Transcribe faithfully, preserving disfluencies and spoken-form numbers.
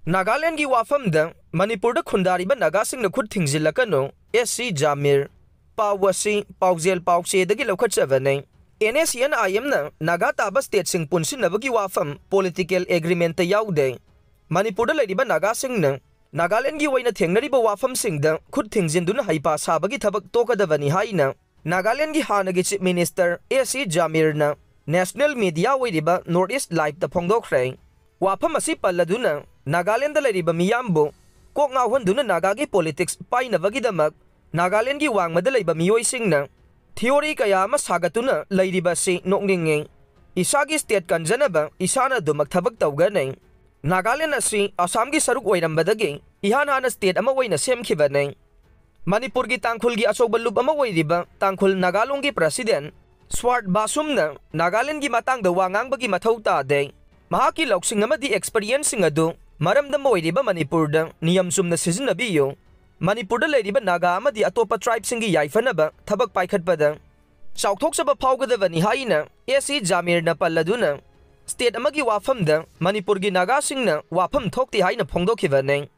ꯅꯥꯒꯥꯂꯦꯟꯒꯤ ꯋꯥꯐꯝꯗ ꯃꯅꯤꯄꯨꯔꯗ ꯈꯨꯟꯗꯥꯔꯤꯕ ꯅꯥꯒꯥꯁꯤꯡꯅ ꯈꯨꯠ ꯊꯤꯡꯖꯤꯜꯂꯛꯀꯅꯨ, ꯑꯦꯁ ꯁꯤ ꯖꯥꯃꯤꯔ꯫ ꯄꯥꯎ ꯑꯁꯤ ꯄꯥꯎꯖꯦꯜ ꯄꯥꯎꯆꯦꯗꯒꯤ ꯂꯧꯈꯠꯆꯕꯅꯤ꯫ ꯑꯦꯟ ꯑꯦꯁ ꯁꯤ ꯑꯦꯟ ꯑꯥꯏ ꯑꯦꯝꯅ ꯅꯥꯒꯥ ꯇꯥꯕ ꯁ꯭ꯇꯦꯠꯁꯤꯡ ꯄꯨꯟꯁꯤꯟꯅꯕꯒꯤ ꯋꯥꯐꯝ ꯄꯣꯂꯤꯇꯤꯀꯦꯜ ꯑꯦꯒ꯭ꯔꯤꯃꯦꯟꯠꯇ ꯌꯥꯎꯗꯦ꯫ ꯃꯅꯤꯄꯨꯔꯗ ꯂꯩꯔꯤꯕ ꯅꯥꯒꯥꯁꯤꯡꯅ ꯅꯥꯒꯥꯂꯦꯟꯒꯤ ꯑꯣꯏꯅ ꯊꯦꯡꯅꯔꯤꯕ ꯋꯥꯐꯝꯁꯤꯡꯗ ꯈꯨꯠ ꯊꯤꯡꯖꯤꯟꯗꯨꯅ ꯍꯩꯄꯥ ꯁꯥꯕꯒꯤ ꯊꯕꯛ ꯇꯣꯛꯀꯗꯕꯅꯤ ꯍꯥꯏꯅ ꯅꯥꯒꯥꯂꯦꯟꯒꯤ ꯍꯥꯟꯅꯒꯤ ꯆꯤꯐ ꯃꯤꯅꯤꯁꯇꯔ ꯑꯦ ꯁꯤ ꯖꯥꯃꯤꯔꯅ ꯅꯦꯁꯅꯦꯜ ꯃꯤꯗꯤꯌꯥ ꯑꯣꯏꯔꯤꯕ ꯅꯣꯔꯠ ꯏꯁ ꯂꯥꯏꯚꯇ ꯐꯣꯡꯗꯣꯛꯈ꯭ꯔꯦ꯫ ꯋꯥꯐꯝ ꯑꯁꯤ ꯄꯜꯂꯗꯨꯅ ꯅꯥꯒꯥꯂꯦꯟꯗ ꯂꯩꯔꯤꯕ ꯃꯤꯌꯥꯝꯕꯨ ꯀꯣꯛ ꯉꯥꯎꯍꯟꯗꯨꯅ ꯅꯥꯒꯥꯒꯤ ꯄꯣꯂꯤꯇꯤꯛꯁ ꯄꯥꯏꯅꯕꯒꯤꯗꯃꯛ ꯅꯥꯒꯥꯂꯦꯟꯒꯤ ꯋꯥꯡꯃꯗ ꯂꯩꯕ ꯃꯤꯑꯣꯏꯁꯤꯡꯅ ꯊꯤꯑꯣꯔꯤ ꯀꯌꯥ ꯑꯃ ꯁꯥꯒꯠꯇꯨꯅ ꯂꯩꯔꯤꯕ ꯑꯁꯤ ꯅꯣꯛꯅꯤꯡꯉꯤ꯫ ꯏꯁꯥꯒꯤ ꯁ꯭ꯇꯦꯠ ꯀꯟꯖꯅꯕ ꯏꯁꯥꯅ ꯑꯗꯨꯃꯛ ꯊꯕꯛ ꯇꯧꯒꯅꯤ꯫ ꯅꯥꯒꯥꯂꯦꯟ ꯑꯁꯤ ꯑꯁꯥꯝꯒꯤ ꯁꯔꯨꯛ ꯑꯣꯏꯔꯝꯕꯗꯒꯤ ꯏꯍꯥꯟ ꯍꯥꯟꯅ ꯁ꯭ꯇꯦꯠ ꯑꯃ ꯑꯣꯏꯅ ꯁꯦꯝꯈꯤꯕꯅꯤ꯫ ꯃꯅꯤꯄꯨꯔꯒꯤ ꯇꯥꯡꯈꯨꯜꯒꯤ ꯑꯆꯧꯕ ꯂꯨꯞ ꯑꯃ ꯑꯣꯏꯔꯤꯕ ꯇꯥꯡꯈꯨꯜ ꯅꯥꯒꯥꯂꯣꯡꯒꯤ ꯄ꯭ꯔꯁꯤꯗꯦꯟꯠ ꯁ꯭ꯋꯥꯔꯠ ꯕꯥꯁꯨꯝꯅ ꯅꯥꯒꯥꯂꯦꯟꯒꯤ ꯃꯇꯥꯡꯗ ꯋꯥ ꯉꯥꯡꯕꯒꯤ ꯃꯊꯧ ꯇꯥꯗꯦ꯫ ꯃꯍꯥꯛꯀꯤ ꯂꯧꯁꯤꯡ ꯑꯃꯗꯤ ꯑꯦꯛꯁꯄꯤꯔꯤꯌꯦꯟꯁꯁꯤꯡ ꯑꯗꯨ ꯃꯔꯝꯗꯝ ꯑꯣꯏꯔꯤꯕ ꯃꯅꯤꯄꯨꯔꯗ ꯅꯤꯌꯝ ꯆꯨꯝꯅ ꯁꯤꯖꯤꯟꯅꯕꯤꯌꯨ꯫ ꯃꯅꯤꯄꯨꯔꯗ ꯂꯩꯔꯤꯕ ꯅꯥꯒꯥ ꯑꯃꯗꯤ ꯑꯇꯣꯞꯄ ꯇ꯭ꯔꯥꯏꯕꯁꯤꯡꯒꯤ ꯌꯥꯏꯐꯅꯕ ꯊꯕꯛ ꯄꯥꯏꯈꯠꯄꯗ ꯆꯥꯎꯊꯣꯛꯆꯕ ꯐꯥꯎꯒꯗꯕꯅꯤ ꯍꯥꯏꯅ ꯑꯦ ꯁꯤ ꯖꯥꯃꯤꯔꯅ ꯄꯜꯂꯗꯨꯅ, ꯁ꯭ꯇꯦꯠ ꯑꯃꯒꯤ ꯋꯥꯐꯝꯗ ꯃꯅꯤꯄꯨꯔꯒꯤ ꯅꯥꯒꯥꯁꯤꯡꯅ ꯋꯥꯐꯝ ꯊꯣꯛꯇꯦ ꯍꯥꯏꯅ ꯐꯣꯡꯗꯣꯛꯈꯤꯕꯅꯤ꯫